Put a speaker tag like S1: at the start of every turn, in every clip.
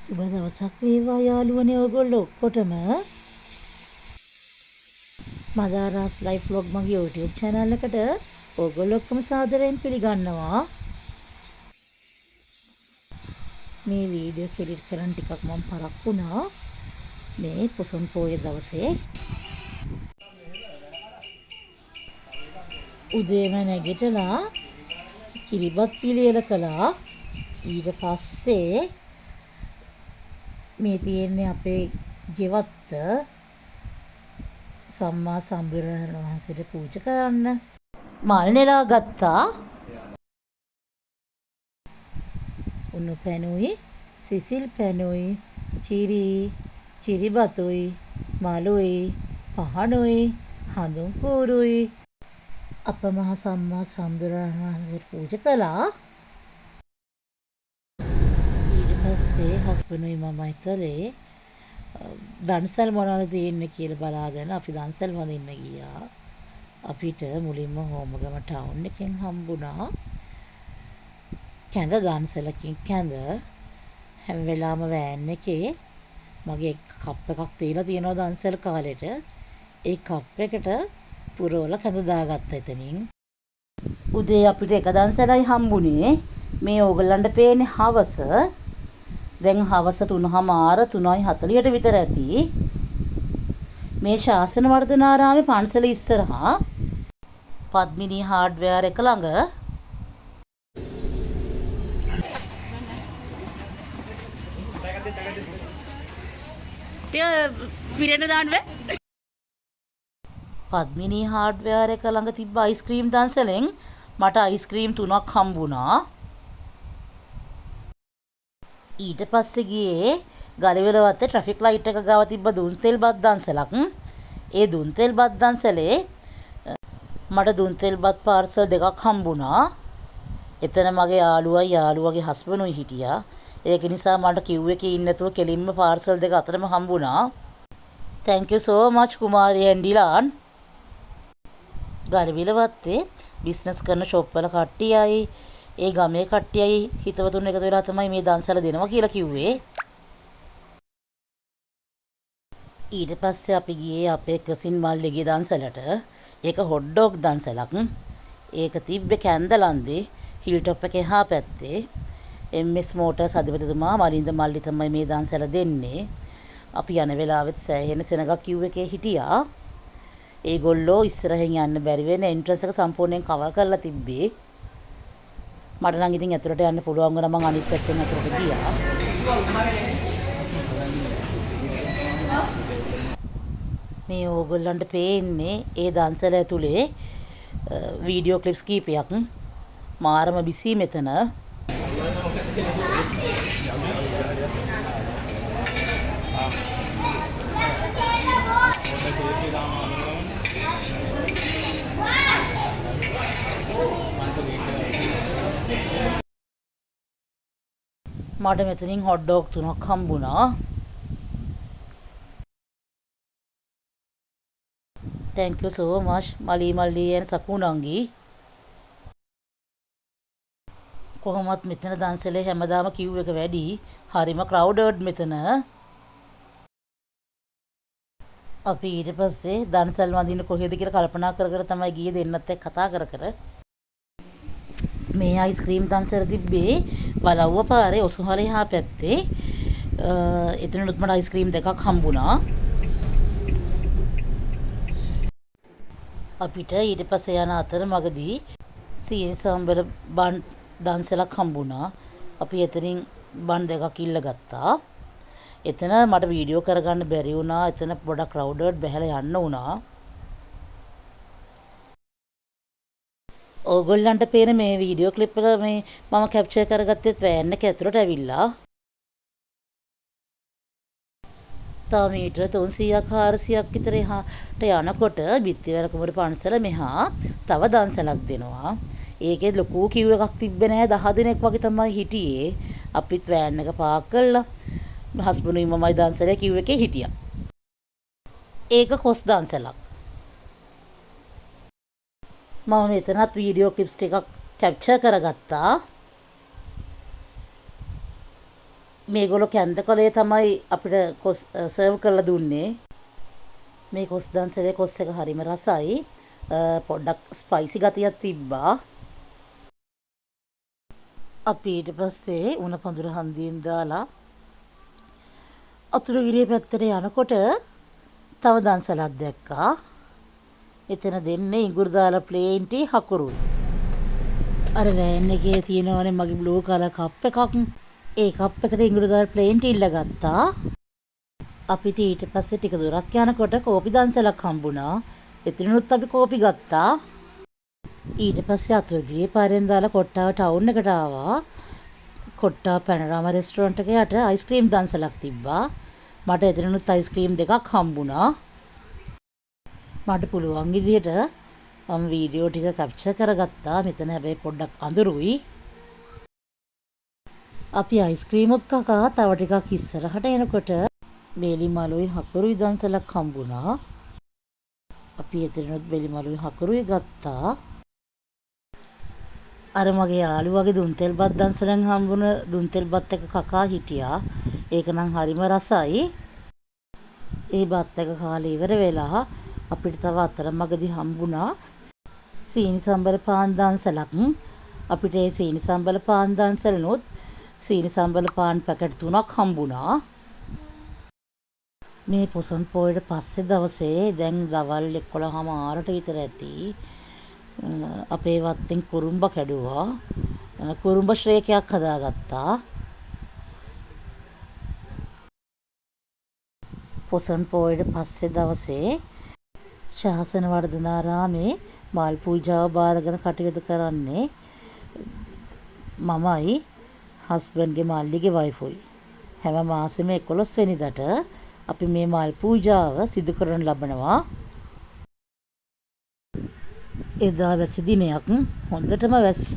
S1: සුබ දවසක් වේවා යාළුවනේ ඔයගොල්ලෝ ඔක්කොටම. මදාරාස් ලයිෆ් ව්ලොග් මගේ YouTube channel එකට ඔයගොල්ලෝ ඔක්කොම සාදරයෙන් පිළිගන්නවා. මේ වීඩියෝ එක එඩිට් කරන්න ටිකක් මම පරක්කු වුණා මේ පොසොන් පෝය දවසේ. උදේම නැගිටලා කිරිබත් පිළියෙල කළා. ඊට පස්සේ මේ තියෙන්නේ අපේ ගෙවත්ත සම්මා සම්බුදුරජාණන් වහන්සේට පූජා කරන්න මල් නෙලා ගත්තා. උණු පැනුයි සිසිල් පැනුයි කිරි කිරිබතුයි මලුයි පහනුයි හඳුන් කූරුයි අප මහ සම්මා සම්බුදුරජාණන් වහන්සේට පූජා කළා. ඊට පස්සේ හස්බන්ඩුයි මමයි කළේ දන්සල් මොනවද තියෙන්නේ කියලා බලාගෙන අපි දන්සල් වඳින්න ගියා. අපිට මුලින්ම හෝමගම ටවුන් එකෙන් හම්බුණා කැඳ දන්සලකින් කැඳ. හැම වෙලාවම වෑන් එකේ මගේ කප් එකක් තියලා තියෙනවා දන්සල් කාලෙට. ඒ කප් එකට පුරවලා කැඳ දාගත්තා එතනින්. උදේ අපිට එක දන්සලයි හම්බුනේ. මේ ඕගොල්ලන්ට පේන්නේ හවස. දැන් හවස 3:15 3:40ට විතර ඇති. මේ ශාසන වර්ධනාරාමේ පන්සල ඉස්සරහා පද්මිනී හાર્ඩ්වෙයාර් එක ළඟ.
S2: ටික පිරෙන්න දාන්න බෑ.
S1: පද්මිනී හાર્ඩ්වෙයාර් එක ළඟ තිබ්බ අයිස්ක්‍රීම් දන්සලෙන් මට අයිස්ක්‍රීම් 3ක් හම්බුණා. ඊට පස්සේ ගියේ ගලවිල වත්තේ ට්‍රැෆික් ලයිට් එක ගාව තිබ්බ දුන් තෙල් බත් දන්සලක්. ඒ දුන් තෙල් බත් දන්සලේ මට දුන් තෙල් බත් පාර්සල් 2ක් හම්බුණා. එතන මගේ යාළුවයි යාළුවගේ හස්බන්ඩුයි හිටියා. ඒක නිසා මට කිව් එකේ ඉන්න නැතුව කෙලින්ම පාර්සල් 2 අතරම හම්බුණා. Thank you so much Kumari and Dilan. ගලවිල වත්තේ බිස්නස් කරන ෂොප් වල කට්ටියයි ඒ ගමේ කට්ටියයි හිතවතුන් එකතු වෙලා තමයි මේ දන්සල දෙනවා කියලා කිව්වේ. ඊට පස්සේ අපි ගියේ අපේ කසින් මල්ලිගේ දන්සලට. ඒක හොට් ඩොග් දන්සලක්. ඒක තිබ්බේ කැන්දලන්දේ හිල් ටොප් එකේ එහා පැත්තේ. MS motors අධිපතිතුමා මලින්ද මල්ලි තමයි මේ දන්සල දෙන්නේ. අපි යන වෙලාවෙත් සෑහෙන සෙනගක් කිව් එකේ හිටියා. ඒගොල්ලෝ ඉස්සරහින් යන්න බැරි වෙන එන්ට්‍රන්ස් එක සම්පූර්ණයෙන් කවර් කරලා තිබ්බේ. මට නම් ඉතින් ඇතුළට යන්න පුළුවන් වුණා. මං අනිත් පැත්තෙන් ඇතුළට ගියා. මේ ඕගොල්ලන්ට පේන්නේ ඒ දන්සල ඇතුලේ වීඩියෝ ක්ලිප්ස් කීපයක්. මාරම බිසි මෙතන. මට මෙතනින් හොට් ඩොග් 3ක් හම්බුණා. Thank you so much මලි මල්ලි and සකුණංගි. කොහොමත් මෙතන දන්සලේ හැමදාම කිව් එක වැඩි. හරිම ක්‍රවුඩඩ් මෙතන. අපි ඊට පස්සේ දන්සල් වඳින්න කොහෙද කියලා කල්පනා කර කර තමයි ගියේ දෙන්නත් එක්ක කතා කර කර. මේ අයිස්ක්‍රීම් දන්සල තිබ්බේ බලව්ව පාරේ ඔසුහල එහා පැත්තේ. එතනනුත් මට අයිස්ක්‍රීම් 2ක් හම්බුණා. අපිට ඊට පස්සේ යන අතරමඟදී සීනි සම්බර බන් දන්සලක් හම්බුණා. අපි එතනින් බන් 2ක් ඉල්ලගත්තා. එතන මට වීඩියෝ කරගන්න බැරි වුණා. එතන පොඩක් ක්‍රවුඩඩ් බැහැලා යන්න වුණා. ඕගොල්ලන්ට පේන මේ වීඩියෝ ක්ලිප් එක මේ මම කැප්චර් කරගත්තෙත් වෑන් එක ඇතුළට ඇවිල්ලා. තව මීටර 300ක් 400ක් විතර එහාට යනකොට බිත්තිවැල කුමරු පන්සල මෙහා තව දන්සලක් දෙනවා. ඒකේ ලොකු කිව් එකක් තිබ්බේ නෑ. 10 දෙනෙක් වගේ තමයි හිටියේ. අපිත් වෑන් එක පාක් කරලා හස්බන්ඩුයි මමයි දන්සලේ කිව් එකේ හිටියා. ඒක කොස් දන්සලක්. මම මෙතනත් වීඩියෝ ක්ලිප්ස් ටිකක් කැප්චර් කරගත්තා. මේගොල්ලෝ කැන්ද කොලේ තමයි අපිට කොස් සර්ව් කරලා දුන්නේ. මේ කොස් දන්සලේ කොස් එක හරිම රසයි. පොඩ්ඩක් ස්පයිසි ගතියක් තිබ්බා. අපි ඊට පස්සේ උණ පඳුර හන්දියෙන් දාලා අතුරුගිරිය පැත්තට යනකොට තව දන්සලක් දැක්කා. එතන දෙන්නේ ඉඟුරු දාලා ප්ලේන් ටී හකුරුයි. අර වෑන් එකේ තියෙනවනේ මගේ බ්ලූ කලර් කප් එකක්. ඒ කප් එකට ඉඟුරු දාලා ප්ලේන් ටී ඉල්ලගත්තා. අපිට ඊට පස්සේ ටික දුරක් යනකොට කෝපි දන්සලක් හම්බුණා. එතනිනුත් අපි කෝපි ගත්තා. ඊට පස්සේ අතුරුගිරිය පාරෙන් දාලා කොට්ටාව ටවුන් එකට ආවා. කොට්ටාව පැනරාමා රෙස්ටෝරන්ට් එක යට අයිස්ක්‍රීම් දන්සලක් තිබ්බා. මට එතනිනුත් අයිස්ක්‍රීම් දෙකක් හම්බුණා. මට පුළුවන් විදිහට මම වීඩියෝ ටික කැප්චර් කරගත්තා. මෙතන හැබැයි පොඩ්ඩක් අඳුරුයි. අපි අයිස්ක්‍රීමුත් කකා තව ටිකක් ඉස්සරහට එනකොට බේලි මලුයි හකුරුයි දන්සලක් හම්බුණා. අපි එතනිනුත් බෙලි මලුයි හකුරුයි ගත්තා. අර මගේ යාළුවගේ දුම් තෙල් බත් දන්සලෙන් හම්බුන දුම් තෙල් බත් එක කකා හිටියා. ඒක නම් හරිම රසයි. ඒ බත් එක කාලා ඉවර වෙලා අපිට තව අතරමඟදී හම්බුණා සීනි සම්බල පාන් දන්සලක්. අපිට ඒ සීනි සම්බල පාන් දන්සලනොත් සීනි සම්බල පාන් පැකට් 3ක් හම්බුණා. මේ පොසොන් පෝයට පස්සේ දවසේ දැන් දවල් 11:15ට විතර ඇති අපේ වත්තෙන් කුරුම්බ කැඩුවා. කුරුම්බ ශ්‍රේකයක් හදාගත්තා. පොසොන් පෝයට පස්සේ දවසේ ශාසන වර්ධනාරාමේ මල් පූජාව බාරගෙන කටයුතු කරන්නේ මමයි හස්බන්ඩ්ගේ මල්ලිගේ වයිෆුයි. හැම මාසෙම 11 වෙනිදාට අපි මේ මල් පූජාව සිදු කරනු ලබනවා. එදා වැසි දිනයක් හොඳටම වැස්ස.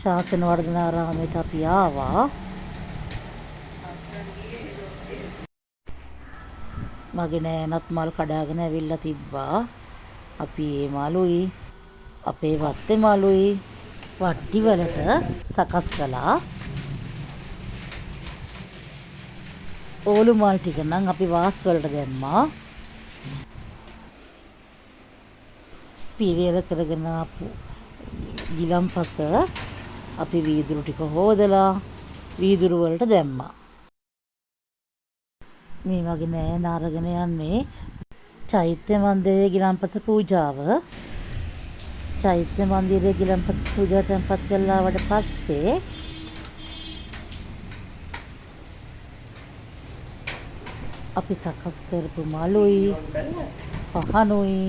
S1: ශාසන වර්ධනාරාමයට අපි ආවා. මගේ නෑනත් මල් කඩාගෙන ඇවිල්ලා තිබ්බා. අපි ඒ මලුයි අපේ වත්තේ මලුයි වට්ටි වලට සකස් කළා. ඕලු මල් ටික නම් අපි වාස් වලට දැම්මා. පිළියෙල කරගෙන ආපු ගිලන්පස අපි වීදුරු ටික හොදලා වීදුරු වලට දැම්මා. මේ මගේ නෑන අරගෙන යන්නේ චෛත්‍ය මන්දිරයේ ගිලන්පස පූජාව. චෛත්‍ය මන්දිරයේ ගිලන්පස පූජාව තැන්පත් කරලා ආවට පස්සේ අපි සකස් කරපු මලුයි පහනුයි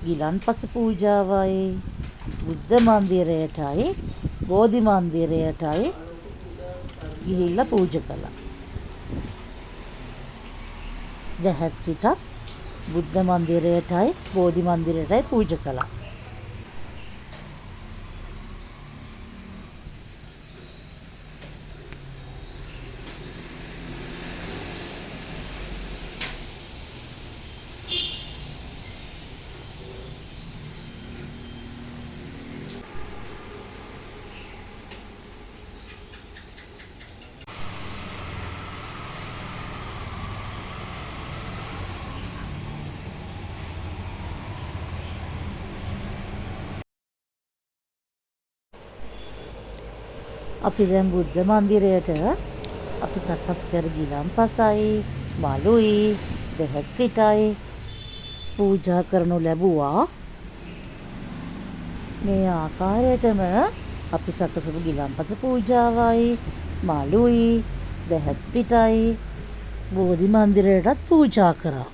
S1: ගිලන්පස පූජාවයි බුද්ධ මන්දිරයටයි බෝධි මන්දිරයටයි ගිහිල්ලා පූජා කළා. දැහැත් පිටත් බුද්ධ මන්දිරයටයි බෝධි මන්දිරයටයි පූජා කළා. අපි දැන් බුද්ධ මන්දිරයට අපි සකස් කර ගිලන්පසයි මලුයි දෙහත් පිටයි පූජා කරනු ලැබුවා. මේ ආකාරයටම අපි සකසපු ගිලන්පස පූජාවයි මලුයි දෙහත් පිටයි බෝධි මන්දිරයටත් පූජා කරා.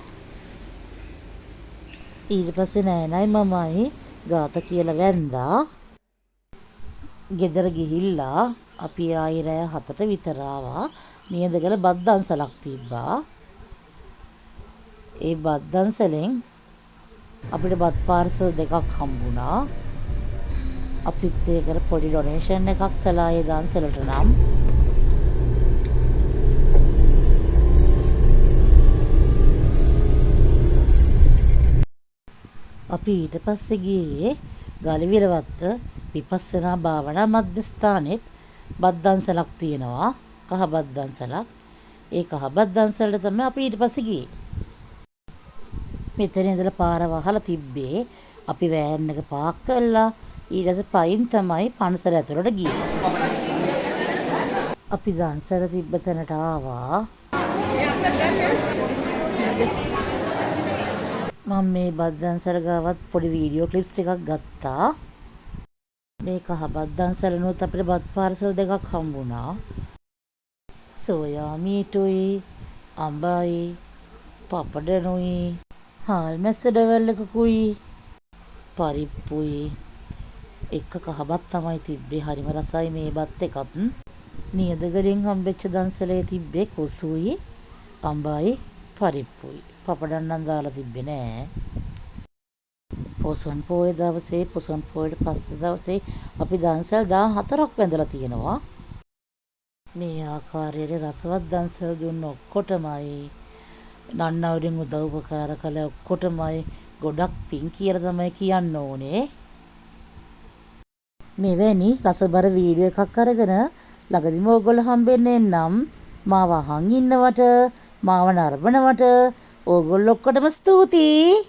S1: ඊට පස්සේ නෑනයි මමයි ගාත කියලා වැන්දා. ගෙදර ගිහිල්ලා අපි ආයි රෑ 7ට විතර ආවා. නියඳගල බත් දන්සලක් තිබ්බා. ඒ බත් දන්සලෙන් අපිට බත් පාර්සල් දෙකක් හම්බුණා. අපිත් ඒකට පොඩි ඩොනේෂන් එකක් කළා ඒ දන්සලට නම්. අපි ඊට පස්සේ ගියේ ගලිවිලවත්ත විපස්සනා භාවනා මධ්‍යස්ථානෙත් බත් දන්සලක් තියෙනවා. කහ බත් දන්සලක්. ඒ කහ බත් දන්සලට තමයි අපි ඊට පස්සේ ගියේ. මෙතන ඉඳලා පාර වහලා තිබ්බේ. අපි වෑන් එක පාක් කරලා ඊට පස්සේ පයින් තමයි පන්සල ඇතුළට ගියේ. අපි දන්සල තිබ්බ තැනට ආවා. මම මේ බත් දන්සල ගාවත් පොඩි වීඩියෝ ක්ලිප්ස් ටිකක් ගත්තා. මේ කහ බත් දන්සලනුත් අපිට බත් පාර්සල් දෙකක් හම්බුණා. සෝයා මීටුයි, අඹයි, පපඩනුයි, හාල් මැස්ස ඩවල් එකකුයි, පරිප්පුයි එක කහබත් තමයි තිබ්බේ. හරිම රසයි මේ බත් එකත්. නියදගලින් හම්බෙච්ච දන්සලේ තිබ්බේ කොසුයි, අඹයි, පරිප්පුයි. පපඩම් නම් දාලා තිබ්බේ නෑ. පොසොන් පෝය දවසේ, පොසොන් පෝයට පස්සේ දවසේ අපි දන්සල් 14ක් වැඳලා තියෙනවා. මේ ආකාරයට රසවත් දන්සල් දුන්න ඔක්කොටමයි, නන්නවරින් උදව් උපකාර කළ ඔක්කොටමයි ගොඩක් පින් කියලා තමයි කියන්න ඕනේ. මෙවැනි රසබර වීඩියෝ එකක් අරගෙන ළඟදිම ඕගොල්ලෝ හම්බෙන්න එන්නම්. මාව අහන් ඉන්නවට, මාව නරඹනවට ඕගොල්ලෝ ඔක්කොටම ස්තුතියි.